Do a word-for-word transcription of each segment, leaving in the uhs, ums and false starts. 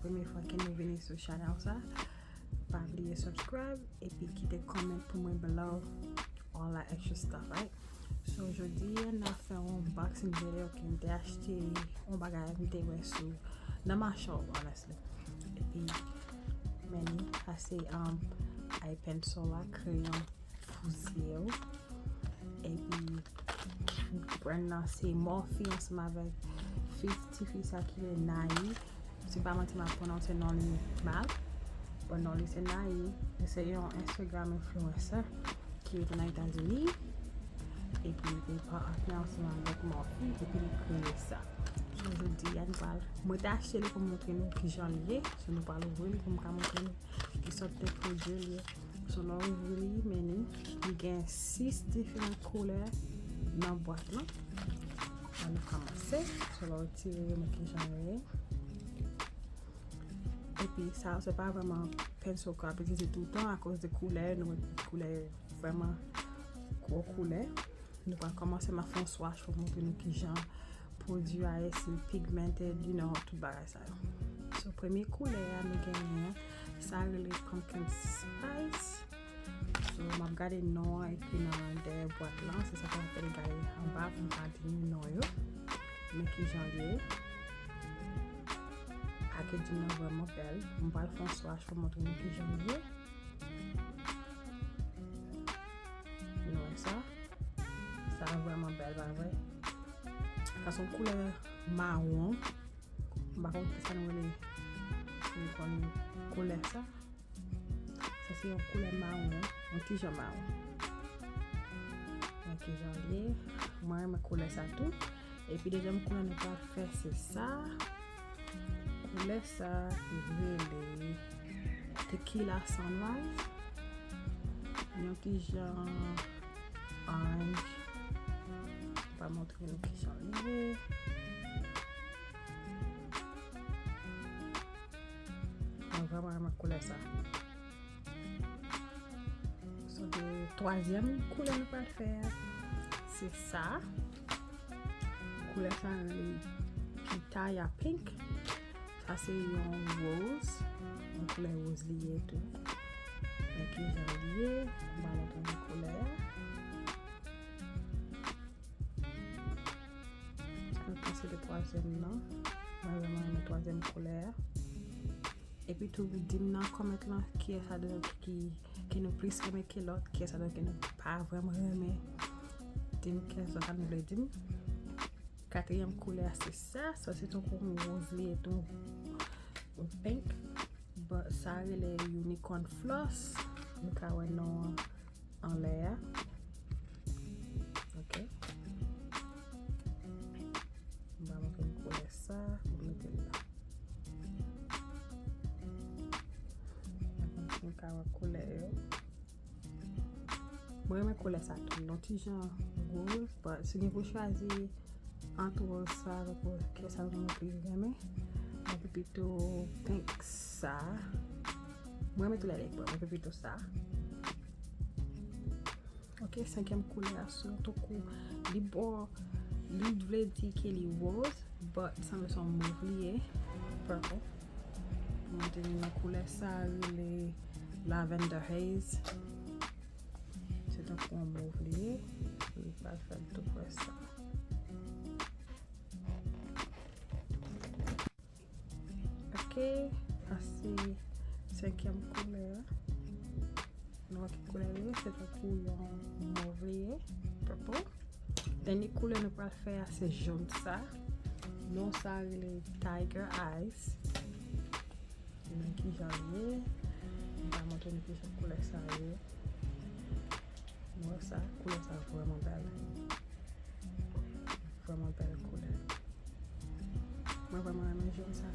Premye fwa ke nou vini sou channel sa, pa bliye subscribe epi kite comment pou mwen below, all that extra stuff, right? So, jodi a n a fè yon unboxing video ke m te achte yon bagay m te wè sou nan Mashal, honestly. Epi, men li, sa se, um, eye pencil la, kreyon pou zye yo. Epi, brand nan se Morphe ansanm avèk fi, ti fi sa ki rele Naï. Si m pa manti, m ap pwononse non li mal. Bon, non li se Naï. Li se yon Instagram influencer ki rete nan Etazini. Epi, li te patnè ansanm avèk Morphe, epi li kreye sa. So, jodi a, nou pral, mwen te achte li pou m montre nou kijan li ye. So, nou pral ouvri li pou m ka montre nou ki sòt de pwodui li ye. So, lè w ouvri li, men li, li gen sis diferan koulè nan bwat lan. Ann nou kòmanse. So, lè w tire yo, men kijan yo ye. Epi, sa yo, se pa vrèman pencil ke w ap itilize toutan akoz de koulè yo, nou wè koulè yo vrèman gwo koulè. Nou pral kòmanse, m ap fè yon swatch pou montre nou kijan pwodui a ye, si l pigmented, you know, tout bagay sa yo. So, premye koulè a nou genyen, sa rele pumpkin spice. So, m ap gade non an ekri nan dèyè bwat lan, se sa k ap fè li gade anba pou m ka di nou non yo. Men kijan li ye. Packaging nan vrèman bèl. M pral fè yon swatch pou montre nou kijan li ye. Nou wè sa? Sa vrèman bèl, pa vre? Sa se yon koulè mawon. M pa konn kisa nou rele, nou konn koulè sa. Sa se yon koulè mawon, yon ti jan mawon. Men kijan li ye. Mwen renmen koulè sa tou. Epi dezyèm koulè nou pral fè se sa. Koulè sa ki rele Tequila Sunrise. Yon ti jan orange. M pral montre nou kijan li ye. Mwen vrèman renmen koulè sa. So, de twazyèm koulè nou pral fè a, se sa. Koulè sa rele Pitaya Pink. Sa se yon rose. Yon koulè rose li ye tou. Men kijan li ye. M pral montre nou koulè a. Sa nou pase de twazyèm nan. Mwen vrèman renmen twazyèm koulè a. Epi tou, di m nan comment lan kiyès ladan yo ki, ki nou plis renmen ke lòt, kiyès ladan yo ke nou pa vrèman renmen. Di m kiyès lòt la nou vle di m. Katriyèm koulè a se sa, sa se tankou yon rose li ye tou, yon pink. But sa rele Unicorn Floss. Nou ka wè non an anlè a. Ok. M va montre nou koulè sa, m mete l la. Nou ka wè koulè yo. Mwen renmen koulè sa tou. Yon ti jan rose, but si gen pou chwazi ant rose sa avèk rose, kiyès sa nou plis renmen? Mwen pi pito pink sa. Mwen renmen tou lè li, but mwen pi pito sa. Ok, senkyèm koulè a, se tankou li bò, li vle di ke li rose, but sanble se yon mov li ye, purple. Mwen te vin nan koulè sa, rele Lavender Haze. Se tankou yon mov li ye, li pral fè l tou prè sa. Ok, sa se senkyèm koulè a. Nou wè ki koulè li ye, se tankou yon mov li ye, purple. Dènye koulè nou pral fè a se jòn sa. Non sa rele Tiger Eyes. Men kijan li ye. M va montre nou kijan koulè sa ye. Nou wè sa, koulè sa vrèman bèl. Vrèman bèl koulè. Mwen vrèman renmen jòn sa.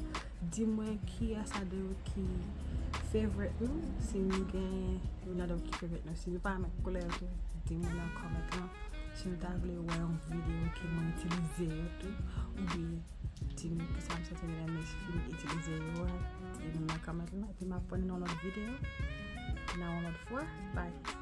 Di mwen kiyès ladan yo ki favorite nou. Si nou gen youn ladan yo ki favorite nou. Si nou pa renmen koulè yo tou, di mwen nan comment lan. Si nou ta vle wè yon videyo ke mwen itilize yo tou, oubyen di m kisa m santi m renmen si m itilize yo a, di m nan comment lan. Epi m ap wè nou nan yon lòt videyo. Nan yon lòt fwa. Bye.